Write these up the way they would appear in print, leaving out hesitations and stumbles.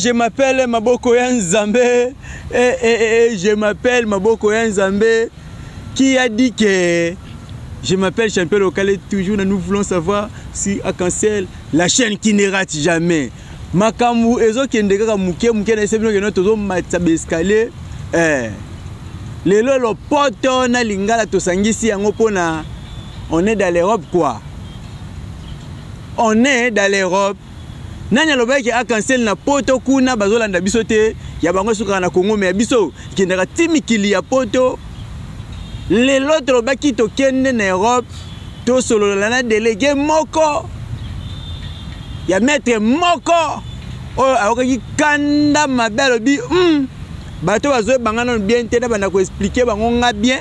Je m'appelle Maboko ya Nzambe. Eh, eh, eh, je m'appelle Maboko ya Nzambe. Qui a dit que je m'appelle champion local et toujours nous voulons savoir si Arc-en-Ciel, la chaîne qui ne rate jamais. Makambo ezokende kaka muke muke na esebino keno tozomatisa ba escalier. Eh. Lelo lopoto na lingala tosangisi yango pona on est dans l'Europe quoi. On est dans l'Europe. Nani alobaki Arc-en-Ciel na poto kuna bazolanda biso te, ya bango esukaka na Congo, mais ya biso ekendaka ti mikili ya poto. Lelo tolobaki tokende na Europe tosolola na délégué moko ya maître moko oyo ayokaki kanda mabe, alobi bato bazoyebanga nano bien te, na banda koexpliquer bango nga bien,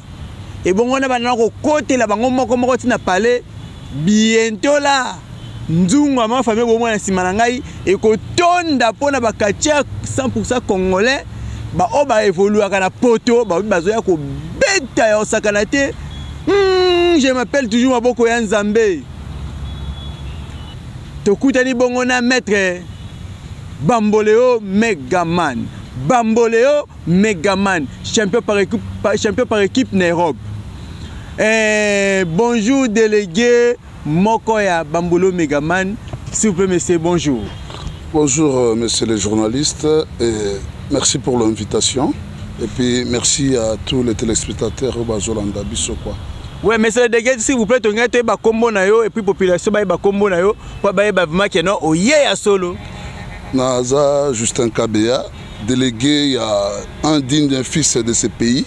ebongo na banda kokotela bango moko moko ntina palais. Bientôt là nzungu ya ma famille bomona nsima na ngai ekotonda mpona bakatia 100% congolais baoyo baévoluaka na poto, baobi bazoya kobeta ya osakana te. Je m'appelle toujours Maboko ya Nzambe. Tokutani bongo na maître Bamboleo Megaman. Bamboleo Megaman, champion par équipe, champion par équipe na Europe. Bonjour délégué moko ya Bamboleo Megaman, s'il vous plaît monsieur, bonjour. Bonjour monsieur les journalistes et merci pour l'invitation. Et puis merci à tous les téléspectateurs bazolanda biso quoi. Ouais, monsieur le délégué, s'il vous plaît, tonga te ba kombo na yo et puis population ba ba kombo na yo, pa ba ba vraiment que non oye ya solo. Naza Justin Kabea, délégué ya un digne fils de ce pays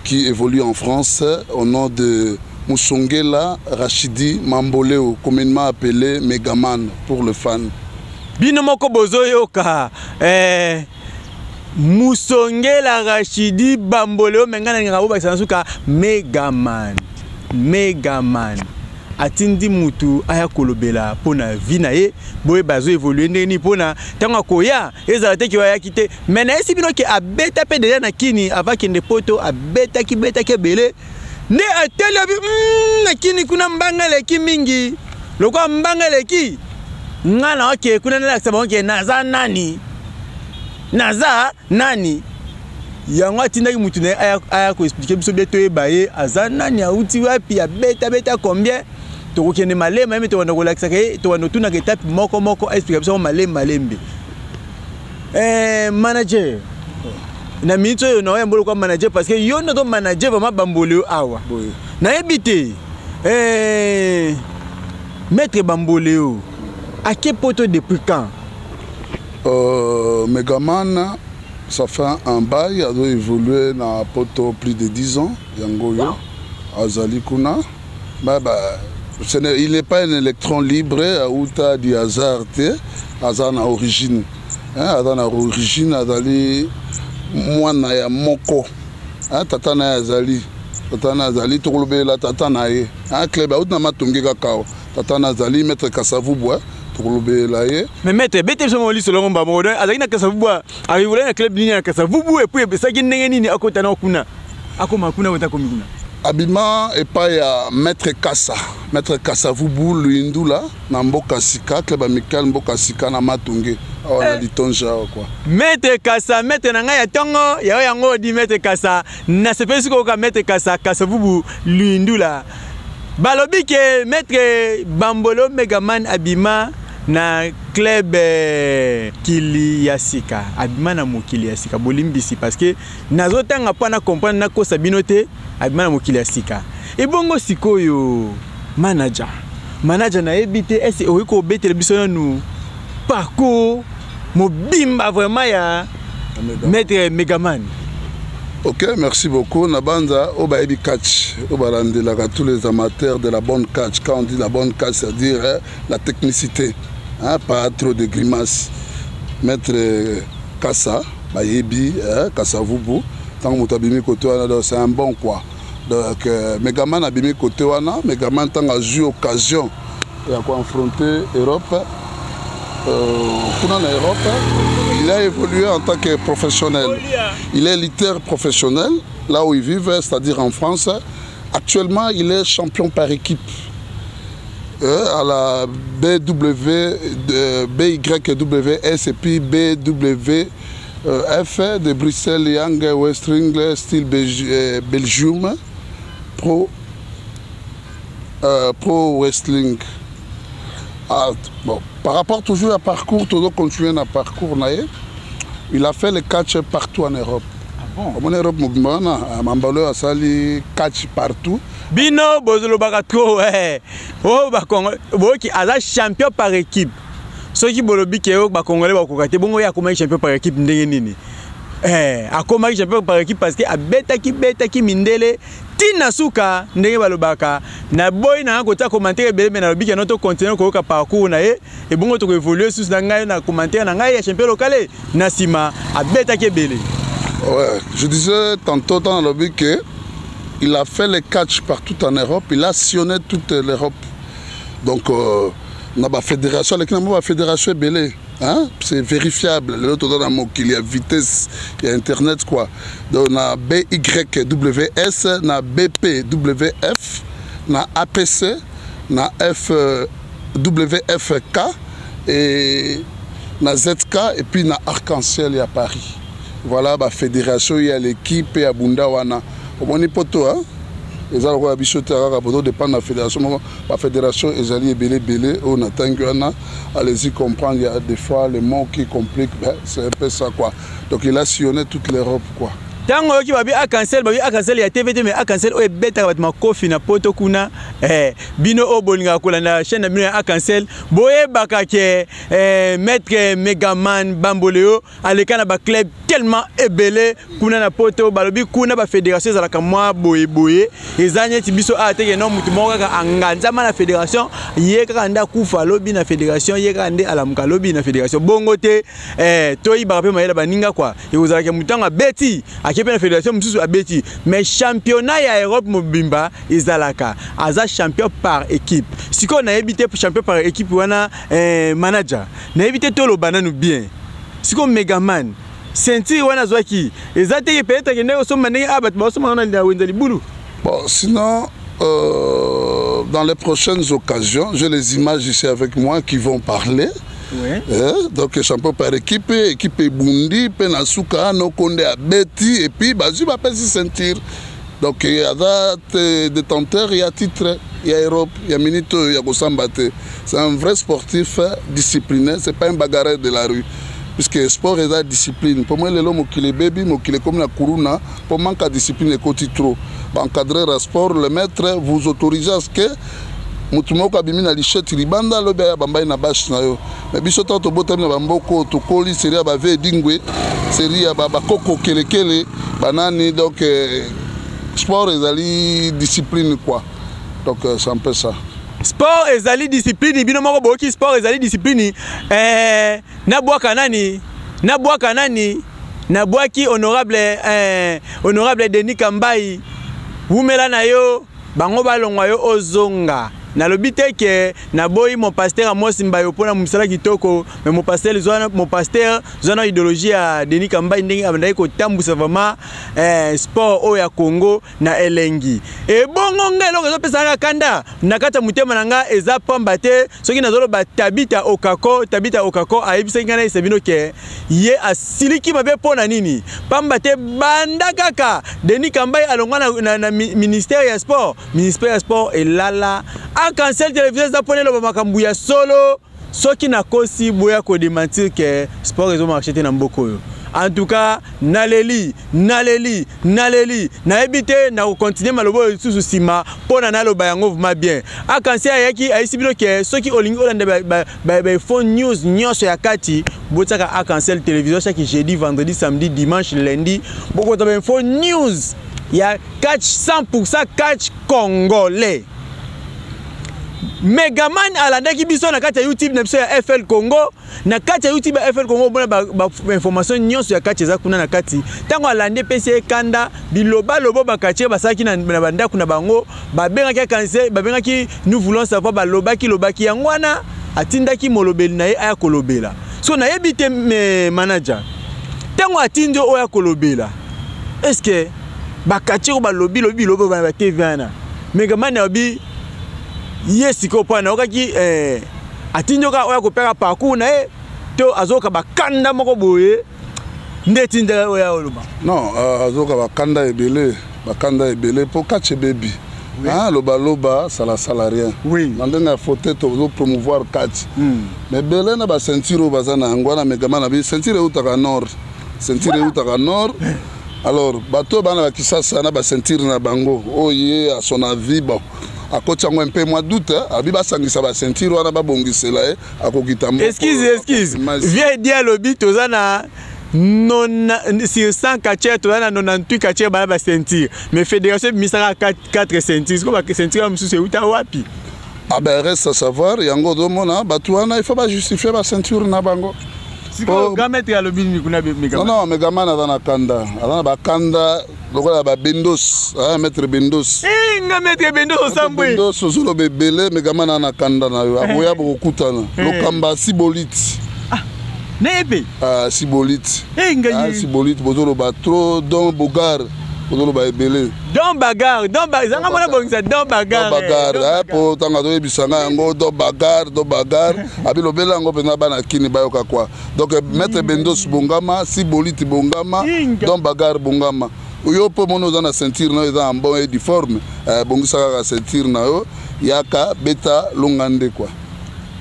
qui évolue en France au nom de Musongela Rachidi Mamboleo, communément appelé Megaman pour le fan. Bino moko bozoyoka Musongela Rachidi Bamboleo, menga na ngabo bakisa nsuka Megaman. Megaman atindi mutu aya kolobela pona vie na ye, boye bazo évoluer ndenge nini pona ntango akoya ezala te ke ayaki te. Mais nayesi bino ke abeta mpe deja na kini avant kende poto, abetaki betaki ebele nde ateli abi na kini kuna mbanga eleki mingi, lokola mbanga eleki nga na oke kuna nalakisa bango ke naza nani, naza nani. Yango atindaki mutu na ye aya koexpliquer biso bien toyeba ye aza nani, auti wapi, abeta beta combien. Tokokende malembe malembe, tokanda kolakisaka ye, tokanda kotunaka etape moko moko, aexplika biso malembe malembe. Manager na minute oyo na oyambo lokwa manager, parce que yo nde manager vraiment Bamboleo awa. Nayebi te, maître Bamboleo ake poto depuis quand? Megaman, ça fait un bail, a évolué na poto plus de 10 ans, yango yo, azali kuna. Mais bah, il n'est pas un électron libre, auta du hasard te, aza na origine. Hein, aza na origine, azali mwana ya moko. Hein, tata na ye azali. Tata na azali, tokolobela tata na ye. Hein, club auta na matonge kaka. Tata na azali maître Kasavubu, tokolobela ye. Mais maître, bete biso mo liso longo mbamo, donc azali na Kasavubu, aévolué na club nini na Kasavubu, et puis ebesaki ndenge nini akota na kuna. Akoma kuna ota komi kuna. Abima epai ya maître Kassa, maître Kasavubu Luindula na mboka sika, club amical mboka sika na Matonge awa na Litonja awa quoi. Maître Kassa, maître na ngai ya tongo, ya yango di maître Kassa, na sepeli koyoka maître Kassa, Kasavubu Luindula. Balobi ke maître Bamboleo Megaman abima na club kili ya sika, abima na mokili ya sika, bolimbisi parce que nazotanga mpo na comprendre nakosa bino te, abima na mokili ya sika. Ebongo sikoyo manager, manager nayebi te ese okoki kobetela biso nanu parcours mobimba vraiment ya maître Megaman. Ok, merci beaucoup. Nabanza, oyo catch, oyo tous les amateurs de la bonne catch. Quand on dit la bonne catch, c'est-à-dire hein, la technicité, hein, pas trop de grimaces. Maître Kassa, bayebi, hein, Kassa Vubu, tant que abimi côté wana, c'est un bon quoi. Donc, Megaman abimi côté wana, Megaman tant a eu occasion ya affronter Europe. Kuna na Europe, il a évolué en tant que professionnel. Il est lutteur professionnel, là où il vit, c'est-à-dire en France. Actuellement, il est champion par équipe. À la BW, BYWS et puis BWF de Bruxelles, Young Wrestling Style Belgium, Pro Wrestling. Ah, bon, par rapport toujours à parcours, toujours continuer à parcours, il a fait le catch partout en Europe. Ah bon? En Europe, Mambalo a sali catch partout. Bino bozolobaka trop eh. Oh ba Congo boki aza champion par équipe. Soki bolobi ke ba Congolais bakoka te bongo ya komaki champion par équipe ndenge nini? Eh, akomaki champion par équipe parce que abetaki betaki mindele tina suka ndenge balobaka. Na boy na kotia commentaire ebele mais nalobi ke no to continuer koyoka parcours na ye et bongo to évoluer sous na ngai na commentaire na ngai ya champion local na sima abetaki ebele. Ouais, je disais tantôt dans le que il a fait les catchs partout en Europe, il a sillonné toute l'Europe. Donc, dans la fédération, la fédération est belée, hein? C'est vérifiable. L'autre dans la il y a vitesse, il y a Internet, quoi. Donc, on a BYWS, on a BPWF, on a APC, on a WFK, et on a ZK, et puis on a Arc-en-Ciel à Paris. Voilà, la fédération, il y a l'équipe, il y a Bundawana. Omoni poto, hein? Eza lokola biso te kaka poto dépend na fédération moko. Ba fédération ezali ebele ebele oyo natangi wana. Allez-y comprendre, il y a des fois les mots qui compliquent, ben, c'est un peu ça, quoi. Donc il a sillonné toute l'Europe, quoi. Tango oyoki babi Arc-en-Ciel, babi Arc-en-Ciel ya TVT, mais Arc-en-Ciel oyo ebetaka bato makofi na poto kuna. Eh, bino oyo bolingaka kolanda chaîne na bino ya Arc-en-Ciel, boyebaka ke, eh, maître Megaman Bamboleo aleka na ba club tellement ebele kuna na poto. Balobi kuna ba fédération ezalaka mwa boye boye, eza neti biso awa te ke non mutu moko kaka anganzama na fédération, ye kaka nde akufa alobi na fédération, ye kaka nde alamuka alobi na fédération. Bongo te, eh, toyibaka mpe mayele baninga, quoi. Ekozalaka mutu ntango abeti ake mpe na fédération mosusu abeti, mais championnat ya Europe mobimba ezalaka aza champion par équipe. Sikoyo nayebi te champion par équipe wana, eh, manager nayebi te, toloba nanu bien. Sikoyo Megaman ceinture wana azwaki eza te peut-être akendaki kosomba ndenge awa bato baosomba wana na wenza libulu. Bon, sinon, dans les prochaines occasions, j'ai les images ici avec moi qui vont parler. Ouais. Eh, donc champion par équipe, équipe ebundi mpe na suka nokonde abeti et puis bazwi bapesi ceinture. Donc aza détenteur ya titre ya Europe ya minute oyo ya kosamba te. C'est un vrai sportif discipliné, c'est pas un bagarreur de la rue, puisque sport eza discipline. Mpo moi lelo mokili ebebi, mokili ekomi na kuruna mpo manque ya discipline ekoti trop. Baencadreur ya sport, le maître, vous autorisez à ce que motu moko abimi na lichete libanda alobi aya bambai na bashe na yo. Me biso ntango tobotami na bamboka oyo tokoli série ya bave edingwe, série ya bakoko kelekele banani. Donc sport ezali discipline, quoi. Donc c'est un peu ça. Sport ezali discipline. Bino moko boyoki, sport ezali discipline. Eh, nabwaka nani, nabwaka nani, nabwaki honorable Denis Kambai, wumela na yo, bango balongwa yo ozonga. Nalobi te ke naboyi mon pasteur Amos Mbayo mpona mosala kitoko, mais mon pasteur zwana, mon pasteur zwana idéologie ya Denis Kambai ndenge abandaki kotambusa vraiment, eh, sport oyo ya Congo na elengi. Ebongo ngai eloko ezopesaka kanda na kati ya motema na nga eza pamba te soki nazoloba Tabita Okako. Tabita Okako ayebisaki ngai nayebisa bino ke ye asiliki mabe. Mpo na nini? Pamba te banda kaka Denis Kambai alongwa na ministère ya sport, ministère ya sport elala. Arc-en-Ciel Télévision eza mpona eloba makambo ya solo. Soki nakosi, boya kodémentir ke sport ezomarcher te na mboka oyo. En tout cas naleli, naleli, naleli, nayebi te nakocontinuer maloba oyo lisusu nsima mpo na naloba yango vraiment bien. Arc-en-Ciel ayaki ayisi bino ke soki olingi olanda bainfo news nyonso ya kati, botiaka Arc-en-Ciel Télévision chaque jeudi, vendredi, samedi, dimanche, lundi, bokozwa bainfo news ya catch, 100% catch congolais. Megaman alandaki biso na kati ya YouTube na biso ya FL Congo. Na kati ya YouTube ya FL Congo omona bainformation nyonso ya kati eza kuna na kati. Ntango alandi, epesi ye kanda bilobaloba bacatcheurs basalaki na bandako na bango. Babengaki akanse, babengaki Nous voulons savoir, balobaki lobaki yango wana, atindaki molobeli na ye aya kolobela. So nayebi te, me manager, ntango atindi oyo akolobela, est ce que bacatcheurs oyo balobi lobi lobi na batv wana, Megaman alobi Ye sikoyo mpo nayokaki eh, atindi yoka oyo akopeka parcours na ye to azoyoka bakanda moko boye nde etindaka oyo oloba. Non, azoyoka bakanda ebele, bakanda ebele mpo catch ebebi. Ah, loba loba, salasala rien. Na ndenge ya faute, tozo promouvoir catch, mais ebele na baceinture oyo baza na yango wana. Megama na bi ceinture eutaka nord, ceinture eutaka nord. Alors bato oyo bana bakisasa na baceinture na bango oyo, ye à son avis, bon, akoti yango un peu mwa doute, abi basangisa baceinture wana, babongisela ye, akokita. Excuse, excuse, vieux Edi alobi toza na nona, sur 100 catcheurs, toza na 98 catcheurs baya baceinture, mais fédération ebimisaka 4 ceinture. Siko baceinture ya mosusu euta wapi? Ah ben, reste à savoir. Yango ozomona bato wana, il faut bajustifie baceinture na bango. Sikoyo grand maître alobi nini kuna? Non, non, Megaman aza na kanda, aza na bakanda lokola babendos, maître Bendos. Nga maître Bendos osambwe. Bendos, ozoloba ebele. Megaman aza na kanda na yo, akoya, bokokutana. Lokamba Siboliti. Naye mpe. Siboliti. Ngai. Siboliti, bozoloba trop. Don Bogar, bozoloba ebele. Don Bagar, don zanga mona bongisa Don Bagar. Don Bagar, po ntango azoyebisa ngai yango, Don Bagar, Don Bagar, abilobela yango mpenza, bana kini bayoka kwa. Donc maître Bendos bongama, Siboliti bongama, Don Bagar bongama. Yo mpo moni oza na ceinture na yo, eza en bon et due forme, bongisa kaka ceinture na yo, yaka beta longa nde kwa.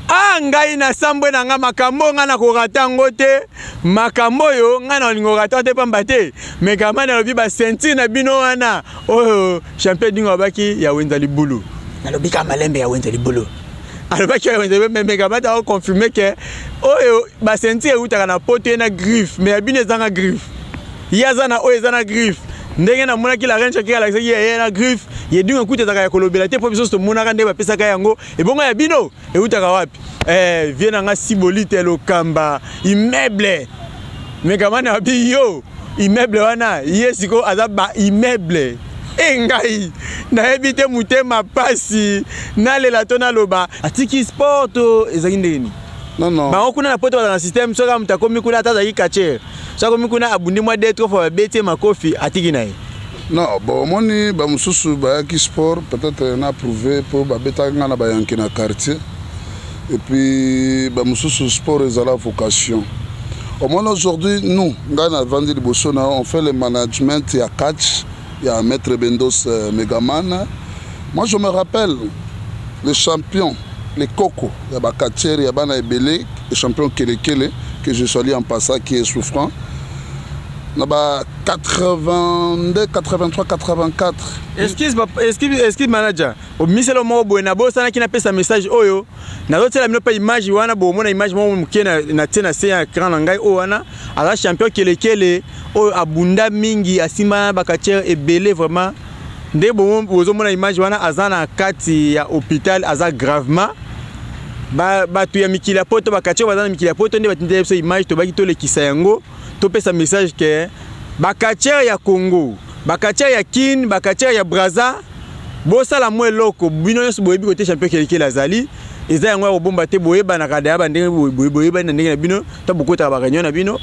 Ah, ngai nasambwe na nga. Makambo ngai nakorata yango te. Makambo oyo ngai na olingo rata te, pamba te Megaman alobi baceinture na bino wana oyo champion Dingo alobaki ya wenza libulu, nalobi kaka malembe ya wenza libulu, alobaki ya wenza, mais Megaman akoconfirme ke oyo baceinture eutaka na poto ye na griffe, mais ya bino ezanga griffe. Ye aza na oyo eza na griffe. Ndenge namonaki la reine Shakira alakisaki ye na griffe ye Dingo, ekuta ezalaka ya kolobela te, mpo biso tomonaka nde bapesaka yango. Ebongo ya bino eutaka wapi? Vieux na nga Sibolite Lokamba, immeuble Megamani abi yo immeuble wana, ye sikoyo aza ba immeuble. E ngai nayebi te, motema pasi, nalela to naloba atiki sport to ezalaki ndenge nini? Non, non. Bango kuna na poto baza na système, soki moto akomi kuna, ata azalaki catcheur, soki akomi kuna, abundi mwa deux trois fois, babeti ye makofi, atiki na ye. Non, bon, omoni bamosusu bayaki sport, peut-être na prouvé mpo babetaki nga na bayanke na quartier. Et puis bamosusu sport ezala vocation. Omoni, aujourd'hui, nous, ngai navandi liboso na, on fait le management ya catch ya maître Bendos, Megaman. Moi, je me rappelle le champion, les coco ya bacatcheurs ya bana ebele, le champion Kelekele, que je salue en passant, qui est souffrant na ba 82, 83, 84. Excuse, excuse, excuse, manager, omiselo moko boye nabosanaki napesa message oyo. Nazotiela bino mpe image wana, bomona image moko moke na tie na se ya écran na ngai. Oyo wana aza champion Kelekele oyo abunda mingi, asimba na bacatcheurs ebele vraiment. Nde bozomona image wana, aza na kati ya hôpital, aza gravement. Bato ya mikili ya poto, bacatcheurs baza na mikili ya poto nde batindeli biso image, tobaki tolekisa yango, topesa message ke bacatcheurs ya Congo, bacatcheurs ya Kin, bacatcheurs ya Braza, bosala mwa eloko. Bino nyonso boyebi kote champion Kelekele azali, eza yango ya kobomba te. Boyebanaka daya bandenge, boyebani na ndenge na bino to bokotaka baréunion na bino.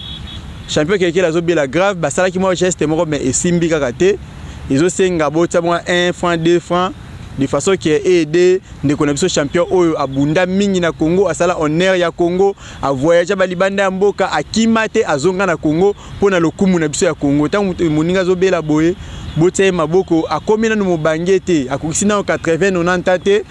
Champion Kelekele azobela grave, basalaki mwa geste moko, mais esimbi kaka te. Ezosenga botia mwa 1 franc, 2 franc, de façon ke aide ndeko na biso champion oyo abunda mingi na Congo, asala honneur ya Congo, avoyage balibanda ya mboka, akima te, azonga na Congo mpo na lokumu na biso ya Congo. Ntango moninga azobela boye, botia ye maboko. Akomi nanu mobange te, akokisi nano 80 90 te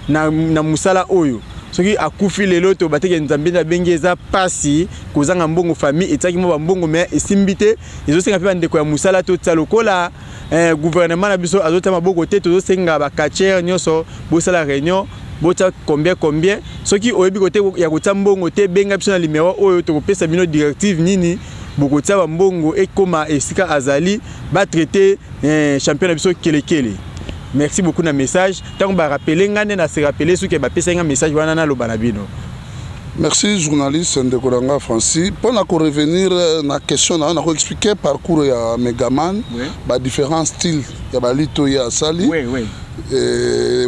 na mosala oyo. Soki akufi lelo, to bateke Nzambe nde abengi, eza pasi kozanga mbongo. Famille etiaki mwa bambongo, mais esimbi te. Ezosenga mpe bandeko ya mosala totia lokola gouvernement na biso azotia maboko te. Tozosenga bacatcheurs nyonso bosala réunion, botia combien combien. Soki oyebi kote ya kotia mbongo te, benga biso na numéro oyo, tokopesa bino directive nini bokotia bambongo ekóma esika azali, batraite champion na biso Kelekele. Merci beaucoup na message. Ntango barapele nga nde na se rappeler soki bapesaki nga message wana, naloba na bino. Merci journaliste ndeko na nga Francis. Mpo na korevenir na question na yo, nakoexpliquer parcours ya Megaman, badifférents styles ya balutte oyo asali.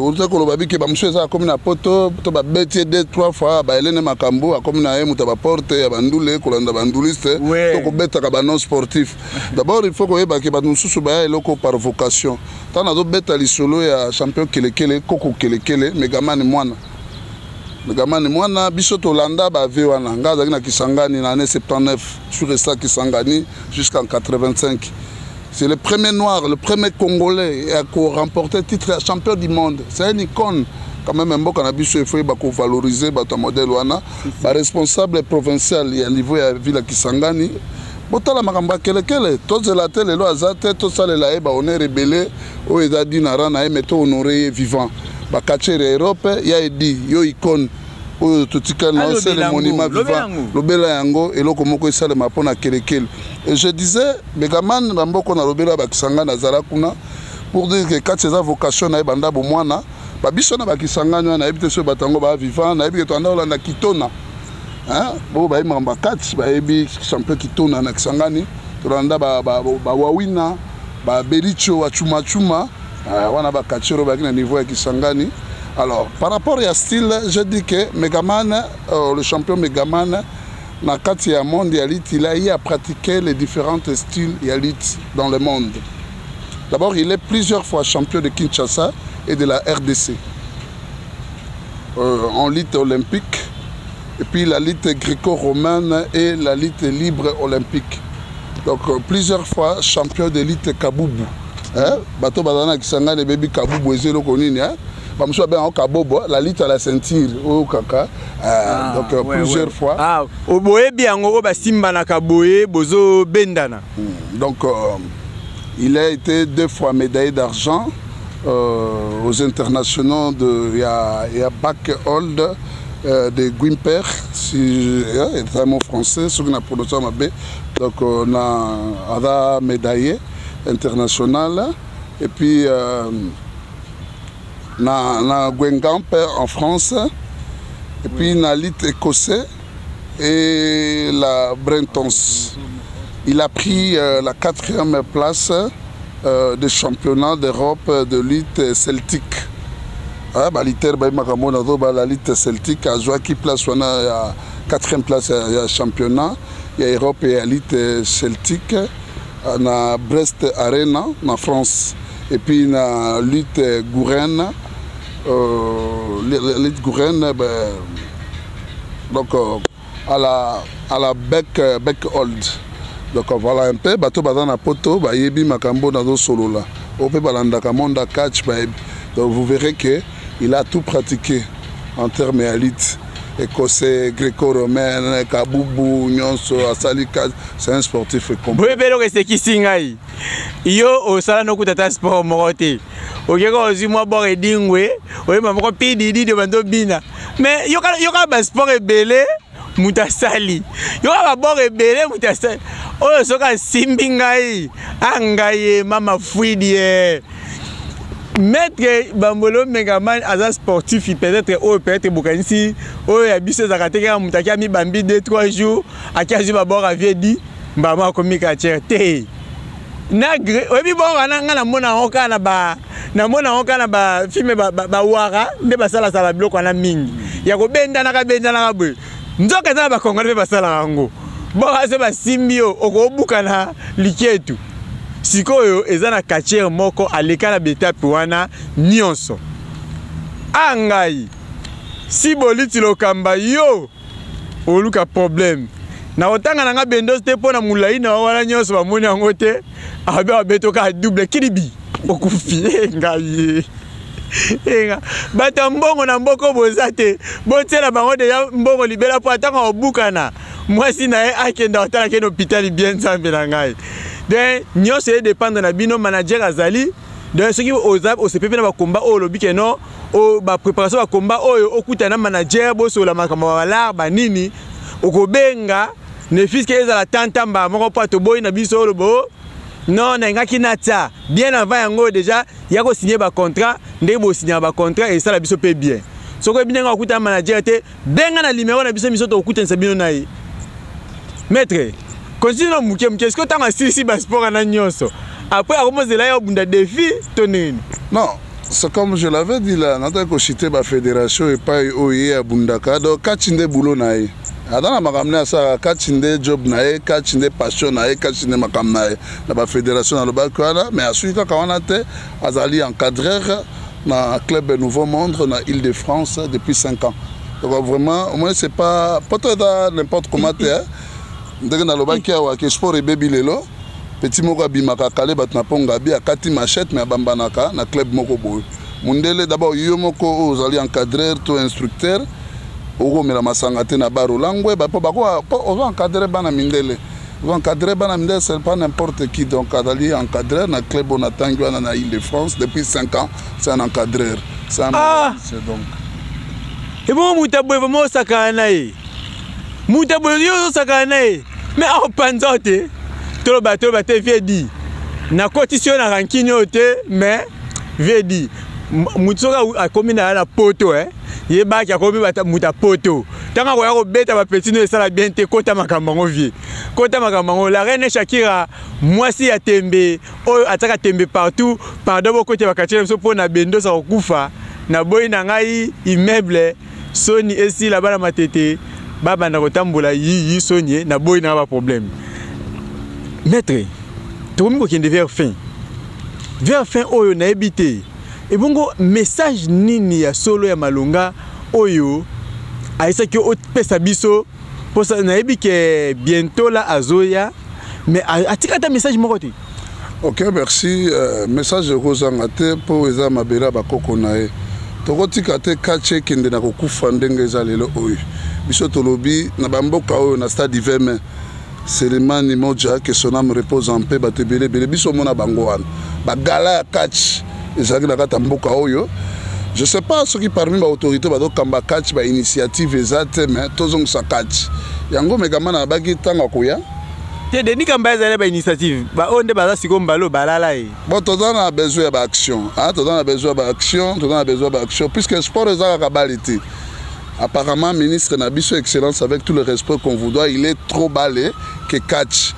Oluta koloba bike bamosusu eza akomi na poto to babeti ye deux trois fois, baelene makambo, akomi na ye moto ya baporte ya bandule, kolanda banduliste to kobetaka banon sportif. D'abord, il faut koyeba ke bato mosusu baya eloko par vocation. Ntango nazobeta lisolo ya champion Kelekele, koko Kelekele, Megamani mwana, Megamani mwana, biso tolanda bave wana. Ngai azalaki na Kisangani na année 79, je suis resté à Kisangani jusqu'en 85. C'est le premier noir, le premier Congolais à remporter titre ya champion du monde. C'est un icône quand même. Mboka na biso, il faut yeba kovaloriser bato ya modèle wana. Baresponsable provincial ya niveau ya ville ya Kisangani, botala makambo ya Kelekele. Tozela te lelo aza te, tosalela ye bahonneur ebele oyo eza di na rang na ye, mais tohonore ye vivant. Bacatcheur ya Europe ya edi yo icône oyo totikali na c'est le monument vivant. Lobela yango, eloko moko esalema mpo na Kelekele. Et je disais, Megaman, bamboko nalobela bakisangani, azala kuna pour dire que kati eza vocation na ye banda bomwana. Babiso na bakisangani wana, nayebi te soki bato yango baa vivant. Nayebi ke toanda kolanda Kitona bo bayebi makambo ya kati, bayebi champion Kitona na Kisangani. Tolanda bawawina, babelicho, bachumachuma wana, bacatcheur oyo bayaki na niveau ya Kisangani. Alors, par rapport ya style, je dis que Megaman, le champion Megaman, na kati ya monde ya lutte, il a eu à pratiquer les différents styles ya lutte dans le monde. D'abord, il est plusieurs fois champion de Kinshasa et de la RDC en lutte olympique, et puis la lutte gréco-romaine et la lutte libre olympique. Donc plusieurs fois champion de lutte Kabubu, hein? Bato bazala na Kisangani ebebi Kabubu eza eloko nini, hein? Bamosusu babengaka kabobo, la lutte à la ceinture oyo kaka. Ah, donc plusieurs fois. Ah, boyebi yango, oyo basimbanaka boye, bozobendana. Donc il a été deux fois médaillé d'argent aux internationaux de ya Back Hold de Quimper, si c'est un mot français soki na prononce mabe. Donc na aza médaillé international et puis na Guingamp en France et puis na lutte écossais et la Brentons. Il a pris la quatrième place des championnats d'Europe de lutte celtique. Ah, balutteur bayebi makambo nazoba. La lutte celtique, azwaki place wana ya quatrième place ya championnat ya Europe ya lutte celtique na Brest Arena na France, et puis na lutte Gouren, lutte Gouren, ben, donc à la Bec Hold. Donc voilà un peu. Bato baza na poto bayebi makambo nazosolola, oyo mpe balandaka monde ya catch bayebi. Donc vous verrez que il a tout pratiqué en termes ya lutte écossais, gréco-romaine, kabubu nyonso asali. C'est un sportif complet. Boyebi eloko esekisi ngai, yo osala nokuta ata sport moko te, okeka ozwi mwa bord edingwe, oyeba moko pidididi, obandi obina. Mais yoka basport ebele moto asali, yoka babord ebele moto asali oyo. Soki asimbi ngai, angai ye mama fwidi ye. Maître Bambolo Megaman aza sportif peut-être oyo, peut-être bokanisi oyo ya biso ezalaka te, kaka moto aki amibambi 2 3 jours, aki azwi babord avie di mbama akomi catcheur te. Na oyebi bongo wana, ngai namona yango kaka na ba namona yango kaka na bafilm bawara nde basalasala biloko wana mingi ya kobendanaka bendanaka boye. Nzoka eza na bakongole mpe basalaka yango. Bongo so basimbi yo, okobuka na liketu. Sikoyo eza na catcheur moko aleka na baétape wana nyonso. A ngai si boliti lokamba yo oluka problème na kotanga na nga bendos te, mpo na molai na wana nyonso bamoni yango te. Abe abetoka double kilibi, okufi. Ngai enga bato ya mbongo na mboka boza te, botiela bango deja mbongo libela, mpo atango obukana mwasi na ye akenda otalaki na hôpital bien. Nzambe na ngai, donc nyonso edépendre na bino. Manager azali. Donc soki oza osepe mpe na bakomba oyo olobi ke non, bapréparation bakomba oyo, okutana na manager, bosola makambo ya balare banini, okobenga ne fiske ezala tantamba moko mpo toboyi na biso. Olobo non, nayingaki natia bien avant yango déjà ya kosigner bacontrat. Ndenge bosignaka bacontrat, esala biso mpe bien. Soki oyebi ndenge akutana manager te, benga na numero na biso, miso tokokutanisa bino na ye. Maître, continue na moke moke. Soki ntango asilisi basport wana nyonso, après akomozela ye obunda défi to nini? Non, c'est comme je l'avais dit là, nataki kociter bafédération epai oyo ye abundaka. Donc catch nde boulot na ye, aza na makambo nde asalaka. Catch nde job na ye, catch nde passion na ye, catch nde makambo na ye. Na bafédération nalobaki wana, mais asuki kaka wana te. Azali encadreur na club Nouveau Monde na Île-de-France depuis 5 ans. Donc vraiment, au moins, c'est pas poto eza n'importe comment te. Ndenge nalobaki awa ke sport ebebi lelo, petit moko abimaka kale bato na mponga abi akati machette, mais abambanaka na club moko boye mundele. D'abord, yo moko oyo ozali encadreur to instructeur, okomela masanga te na bar olangwe po bako ozo encadre bana mindele. Ozo encadre bana mindele, c'est pas n'importe qui. Donc azali encadreur na club oyo natangi wana na Île de France depuis 5 ans. C'est un encadreur, c'est un Ah! c'est donc Ebongo moto aboye vraiment osakana na ye, moto aboye yo ozosakana na ye, mais aopanza te. Toloba, toloba te. Vieux di nakotisi yo na rancune oyo te, mais vieux di motu soki akomi na ya na poto, yebaki akomi moto ya poto. Ntango akoya kobeta bapeti no, esala bien te. Kota makambo yango, vieux, kota makambo yango. La reine Shakira, mwasi ya tembe oyo atiaka tembe partout, pardon, bokota bakati na biso mpo na bendosa kokufa. Naboyi na ngai immeuble soni esila, bana Matete babanda kotambola yiyi soni. Naboyi na nga baproblème. Maître, tokomi kokende vers fin oyo. Nayebi te, ebongo message nini ya solo ya malonga oyo ayesaki opesa biso? Mposa nayebi ke bientôt la azoya, mais atika ata message moko te. Ok, merci. Message ekozanga te mpo eza mabele ya bakoko na ye. Tokotika te catch ekende na kokufa ndenge eza lelo oyo. Biso tolobi na bamboka oyo na stade 20 mai, Selemani Moja, que son âme repose en paix, bato ebele ebele biso omona bango wana, bagala ya catch ezalaki na kati ya mboka oyo. Je sais pas soki parmi baautorité bazokamba catch, bainitiative eza te, mais tozongisa catch yango. Mekama na baki ntango akoya. Te, Denis Kamba ezali bainitiative baoyo nde baza sikoyo mbala oyo balala ye. Bon, toza na besoin ya baaction, toza na besoin ya baaction, toza na besoin ya baaction, puisque sport eza kaka bale te. Apparemment, ministre na biso, excellence, avec tout le respect qu'on vous doit, il est trop balé que catch.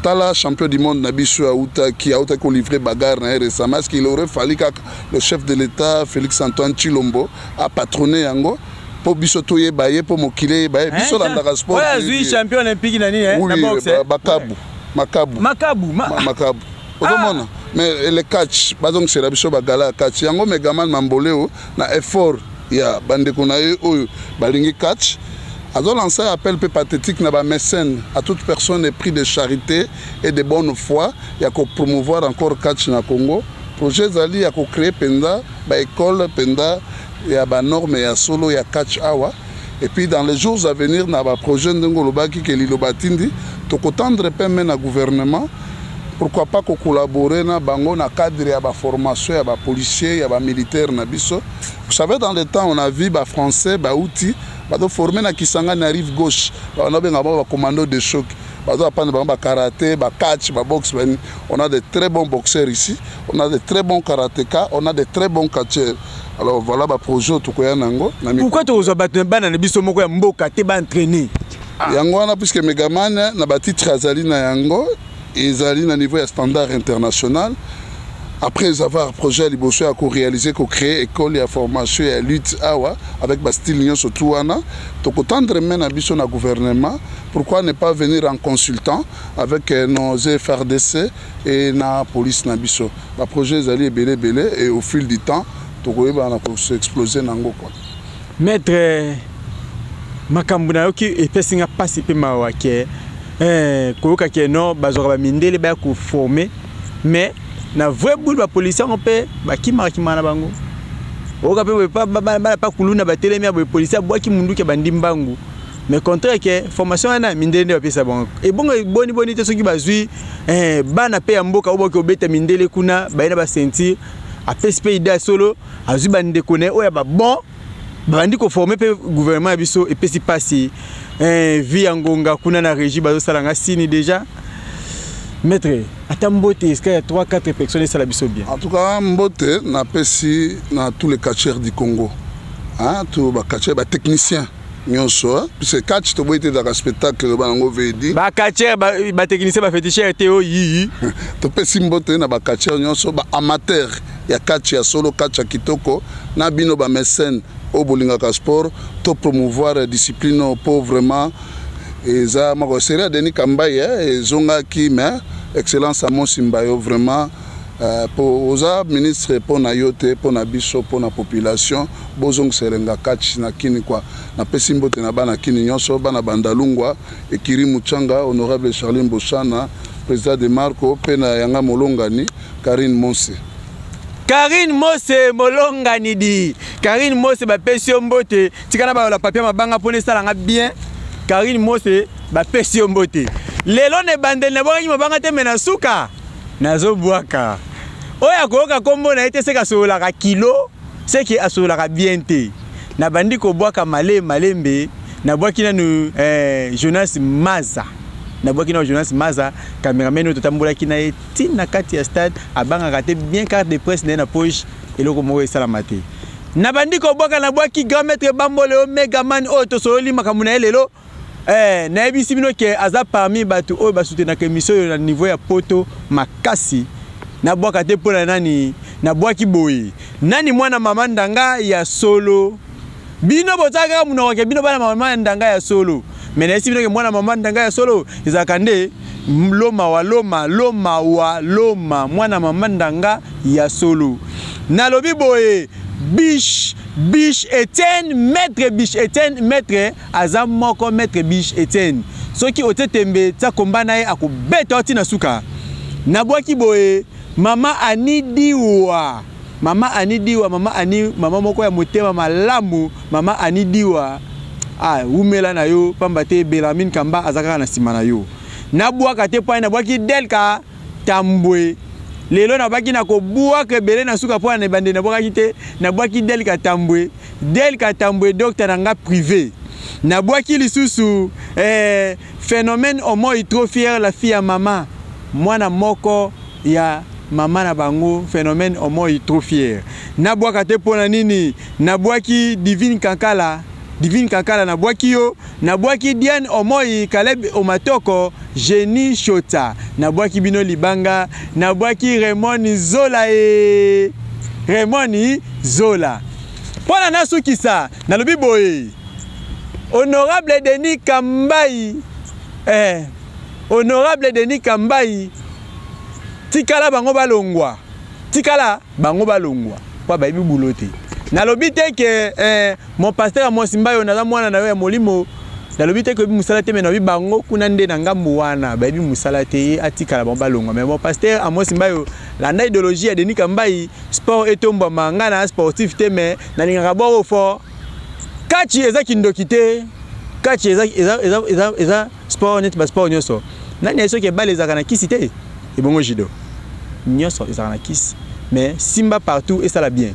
Tala champion du monde na biso autaki autaki kolivrer bagarre na ye récemment. Est-ce qu'il aurait fallu kaka le chef de l'État Félix Antoine Tshilombo apatronne yango mpo biso toyeba ye, mpo mokili eyeba ye? Biso landaka sport. Oyo azwi champion olympique na nini, na boxe? Bakabu, Makabu. Makabu. Makabu, ozomona. Mais le catch, bazongisela biso bagala ya catch yango. Megaman Mamboleo, na effort ya bandeko na ye oyo balingi catch, azolancer appel mpe pathétique na bamécène, à toute personne épris de charité et de bonne foi, ya kopromouvoir encore catch na Congo. Projet ezali ya kocréer mpenza baécole mpenza ya banorme ya solo ya catch awa. Et puis, dans les jours à venir, na baprojet ndenge olobaki ke liloba tindi, tokotendre mpe me na gouvernement, pourquoi pas kocollaborer na bango na cadre ya baformation ya bapolicier, ya bamilitaire na biso. Vous savez, dans le temps, on a vu bafrançais bauti bazoforme na Kisangani, na rive gauche, bana benga bango bacommando de choc, bazo apprendre bango bakaraté, bacatch, baboxe. On a de très bons boxeurs ici, on a de très bons karatékas, on a de très bons catcheurs. Alors voilà baprojet oyo tokoya nango. Pourquoi tokozwa bato bana na biso moko ya mboka te baentraîner? Yango wana, puisque Megaman na batitre azali na yango, ezali na niveau ya standard international. Après avoir projet ya liboso ya koréaliser, kocréer école ya formation ya lutte awa avec bastyle nyonso tu wana, tokotendre main na biso na gouvernement, pourquoi ne pas venir en consultant avec nos FARDC et na police na biso. Baprojet ezali ebele ebele et au fil du temps tokoyeba na koexploser nango quoi. Maître, makambo nayoki epesi nga mpasi mpe mawa ke koyoka ke no bazwaka bamindele baya koformer, mais na vrai boule bapolisier yango mpe bakimaka kimaka na bango. Oyoka mpe bana pa kuluna batelemi ya boye, policier abwaki munduki, abandi mbangu. Mais contraire ke formation wana mindele nde bapesa bango. Ebongo eboni boni te soki bazwi bana mpe ya mboka oyo boki obeta mindele kuna, baye na baceinture, apesi mpe idée ya solo, azwi bandeko na ye oyo ya babon, babandi koformer mpe gouvernement ya biso. Epesi mpasi. Vie ya ngonga kuna na régie bazosala nga sini déjà. Maître, ata mbote esika ya 3 4 personnes esala biso bien. En tout cas, mbote napesi na tous les catcheurs du Congo. Hein, to ba catcheur, ba technicien nyonso, hein, puisque catch toboyi te ezalaka spectacle loba nango vedi. Ba catcheur, ba technicien, ba féticheur te oyo yiyi. Topesi mbote na ba catcheur nyonso, ba amateur ya catch ya solo, catch ya kitoko, na bino ba mécène oyo bolingaka sport, to promouvoir discipline oyo po vraiment eza moko série ya Denis Kambayi, eh, ezongaki. Mais excellence Amos Mbayo, vraiment, po oza ministre mpo na yo te, mpo na biso, mpo na population, bozongisa elenga catch na kini kwa. Napesi mbote na bana kini nyonso, bana Bandalungwa, Ekiri Muchanga, honorable Charlie Mboshana, président de Marco, mpe na yanga molongani Karine Monse. Karine Mose molongani di Karine Mose, bapesi yo mbote. Tika na bayola papier mabanga mpona esalanga bien. Karine Mose, bapesi yo mbote. Lelo na ebandeli nabwakaki mabanga te, me na suka nazobwaka. Oyo akoyoka nkombo na ye te, seke asololaka kilo, seke asololaka bien te. Nabandi kobwaka male malembe. Nabwaki nanu Jonas Maza, nabwaki nanu Jonas Maza, cameraman oyo totambolaki na ye ntina kati ya stade. Abangaka te bien, carte de presse na ye na poche, eloko moko esalama te. Nabandi kobwaka, nabwaki grand maître Bambole oyo Megaman oyo tosololi makambo na ye lelo. Nayebisi bino ke aza parmi bato oyo basoutenaka émission oyo na niveau ya poto makasi. Nabwaka te mpo na nani? Nabwaki boye nani? Mwana mama ndanga ya solo. Bino bozala kaka monoko ke bino bana mama ndanga ya solo, me nayebisi bino ke mwana mama ndanga ya solo ezalaka nde Loma wa Loma, Loma wa Loma, mwana mama ndanga ya solo. Nalobi boye, Bish Bish Etienne, maître Bish Etienne, maître aza moko, maître Bish Etienne. Soki otie tembe, tia komba na ye, akobeta oti na suka. Nabwaki boye mama Ani Diwa, mama Ani Diwa, mama Ani, mama moko ya motema malamu, mama Ani Diwa. Ah, wumela na yo, pamba te Belamine Kamba aza kaka na nsima na yo. Nabwaka te mpo nabwaki Delka Tambwe. Lelo nabaki na kobwaka ebele na suka, mpo na ebandeli nabwakaki te. Nabwaki Delka Tambwe, Delka Tambwe, docteur na nga privé. Nabwaki lisusu phénomène Omoi, trop fier, la fille ya mama, mwana moko ya mama na bango, phénomène Omoi, trop fier. Nabwaka te mpo na nini? Nabwaki Divine Kankala, Divine Kankala, nabwaki yo. Nabwaki Diane Omoi, Caleb Omatoko, Jenny Shota, nabwaki bino libanga. Nabwaki Raymond Zola, e Raymond Zola. Mpo na nasukisa, nalobi boye, honorable Denis Kambai, honorable Denis Kambai, tikala bango balongwa, tikala bango balongwa mpo bayebi bulo te. Nalobi te ke mon pasteur ya mwasi Mbayo, naza mwana na yo ya molimo. Nalobi te ke oyebi mosala te, me nalobi bango kuna nde na ngambo wana bayebi mosala te. Ye atikala bango balongwa. Mais mon pasteur Amos Mbayo, landa idéologie ya Denis Kambai, sport etombwama. Ngai na sportif te, mais nalingaka boro fort. Catch eza kindoki te, catch eza sport neti basport nyonso. Nani aye soki ebale ezalaka na kisi te? Ebongo judo nyonso ezalaka na kisi, mais simba partout esala bien.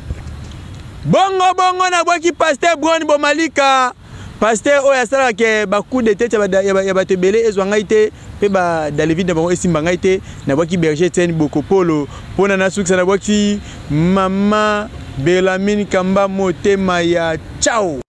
Bongo bongo nabwaki pasteur Bron Bomalika, pasteur oyo asalaka ke bacoup de tête ya bato ebele ezwa ngai te, mpe badalevide na bango esimba ngai te. Nabwaki berger Etienne Bokopolo. Mpona nasukisa, nabwaki mama Belamine Kamba, motema ya chao.